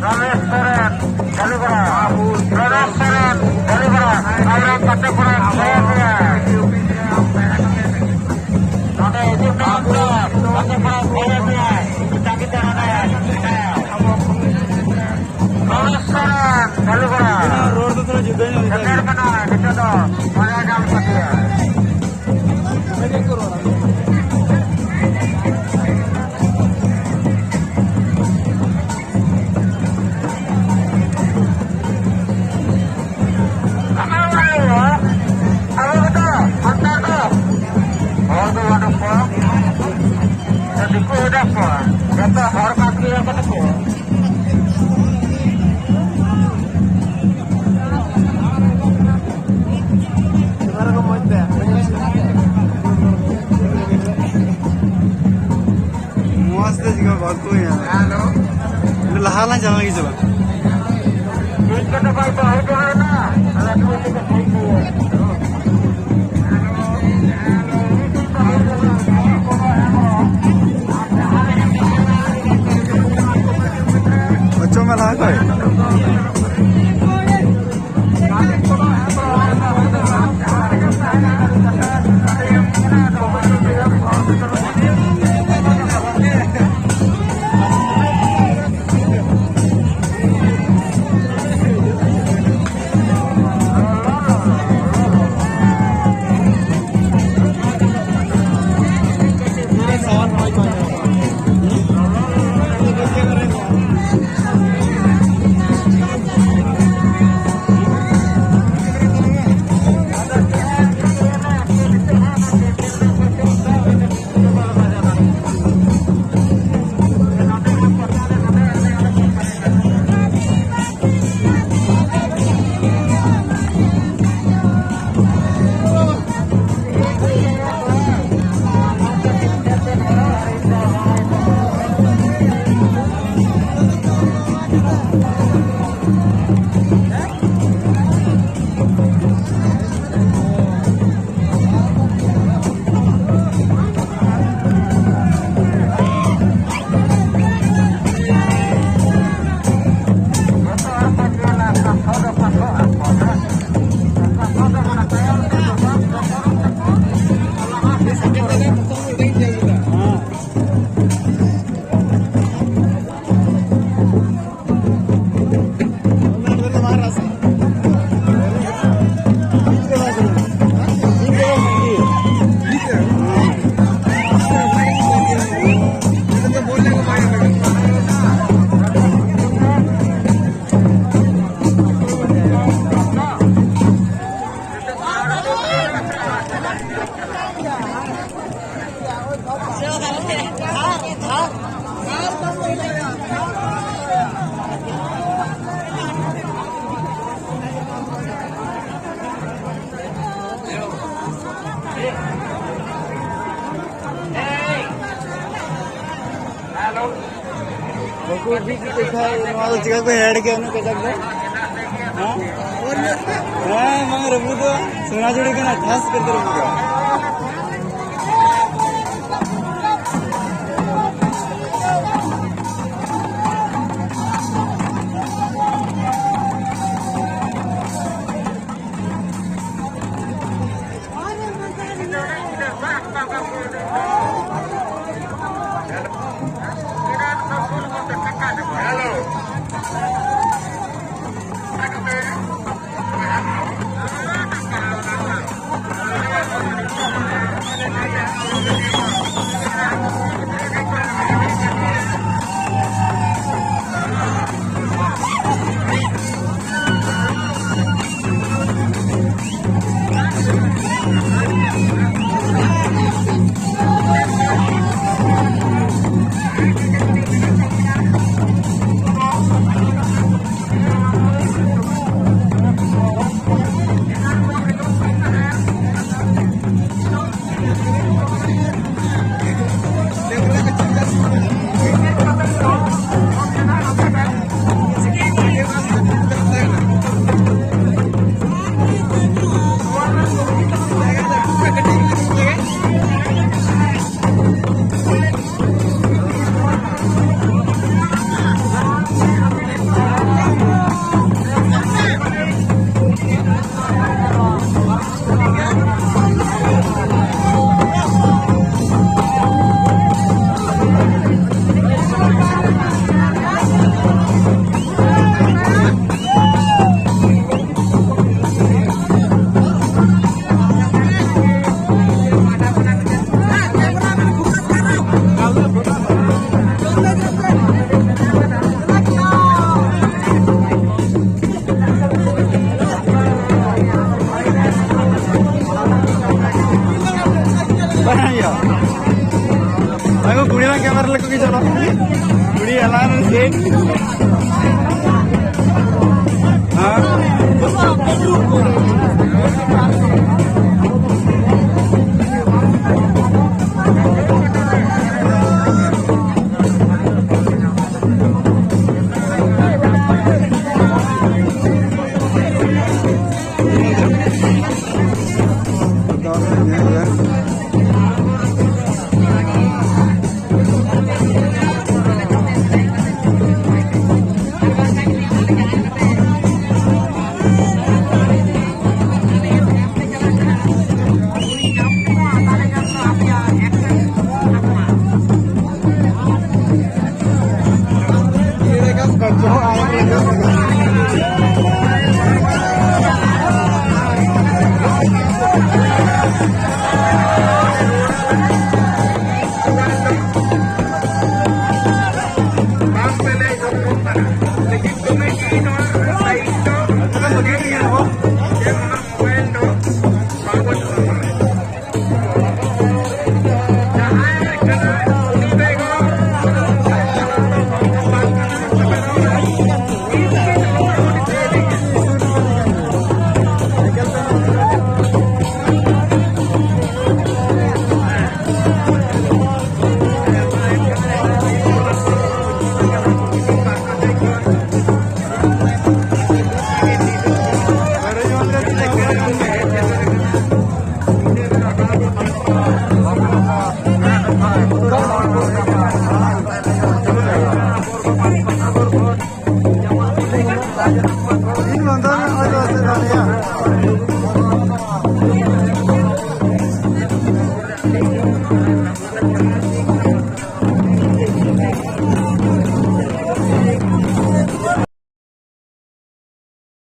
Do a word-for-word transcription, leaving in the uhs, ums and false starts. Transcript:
ᱨᱚᱢᱮᱥ ᱥᱚᱨᱮᱱ, ᱡᱷᱟᱹᱞᱩᱜᱚᱲᱟ᱾ ᱨᱚᱢᱮᱥ ᱥᱚᱨᱮᱱ, ᱡᱷᱟᱹᱞᱩᱜᱚᱲᱟ᱾ ᱟᱵᱚᱨᱮᱱ ᱜᱟᱛᱮ ᱠᱚᱲᱟ ᱠᱚ ᱦᱮᱡ ᱮᱱᱟ᱾ ᱱᱚᱰᱮ ᱦᱤᱡᱩᱜ ᱛᱟᱵᱚᱱ ᱯᱮ, ᱜᱟᱛᱮ ᱠᱚᱲᱟ ᱠᱚ ᱦᱮᱡ ᱮᱱᱟ᱾ ᱛᱟᱹᱜᱤ ᱛᱟᱲᱟᱜ ᱨᱮ ᱢᱮᱱᱟᱭᱟ᱾ ᱨᱚᱢᱮᱥ ᱥᱚᱨᱮᱱ, ᱡᱷᱟᱹᱞᱩᱜᱚᱲᱟ᱾ ᱨᱚᱲ ᱫᱚ ᱛᱷᱚᱲᱟ ᱡᱩᱫᱟᱹ ᱧᱚᱜ ᱥᱮᱴᱮᱨ ᱠᱟᱱᱟᱭ ᱱᱤᱛᱚᱜ ᱫᱚ ᱢᱟᱨᱟᱝ ᱰᱟᱝ ᱯᱟᱹᱴᱤᱭᱟᱹ᱾ ᱟᱵᱚ ᱫᱚ ᱥᱟᱱᱛᱟᱲ ᱫᱚ ᱦᱚᱲ ᱫᱚ ᱵᱟᱹᱱᱩᱜ ᱠᱚᱣᱟ, ᱫᱤᱠᱩ ᱦᱮᱱᱟᱜ ᱠᱚᱣᱟ, ᱡᱚᱛᱚ ᱦᱚᱲ ᱠᱟᱱ ᱜᱮᱭᱟ ᱠᱚ ᱱᱩᱠᱩ᱾ ᱢᱚᱡᱽ ᱛᱮ ᱪᱤᱠᱟ ᱵᱟᱠᱚ ᱧᱟᱢᱟ᱾ ᱞᱟᱦᱟ ᱞᱟᱝ ᱪᱟᱞᱟᱣ ᱞᱮᱱ ᱜᱮ ᱪᱟᱞᱟᱜ᱾ ᱚᱪᱚᱜ ᱢᱮ ᱞᱟᱦᱟ ᱠᱷᱚᱡ᱾ ᱪᱮᱠᱟ ᱠᱚ ᱦᱮᱲ ᱜᱮᱭᱟ ᱩᱱᱟᱹᱜ ᱠᱟᱡᱟᱠ ᱫᱚ? ᱦᱮᱸ? ᱦᱮᱸ, ᱵᱟᱝ ᱨᱟᱹᱯᱩᱫᱚᱜᱼᱟ᱾ ᱥᱚᱱᱟ ᱡᱩᱲᱤ ᱠᱟᱱᱟ, ᱴᱷᱟᱥ ᱠᱟᱛᱮ ᱨᱟᱹᱯᱩᱫᱚᱜᱼᱟ᱾ ᱵᱟᱝ ᱦᱩᱭᱩᱜᱼᱟ᱾ ᱟᱭᱳ, ᱠᱩᱲᱤ ᱢᱟ ᱠᱮᱢᱮᱨᱟ ᱞᱮᱠᱚ ᱜᱮ ᱪᱟᱞᱟᱜ᱾ ᱠᱩᱲᱤ ᱟᱞᱟᱝ ᱨᱮ ᱥᱮᱴ᱾ ᱦᱮᱸ᱾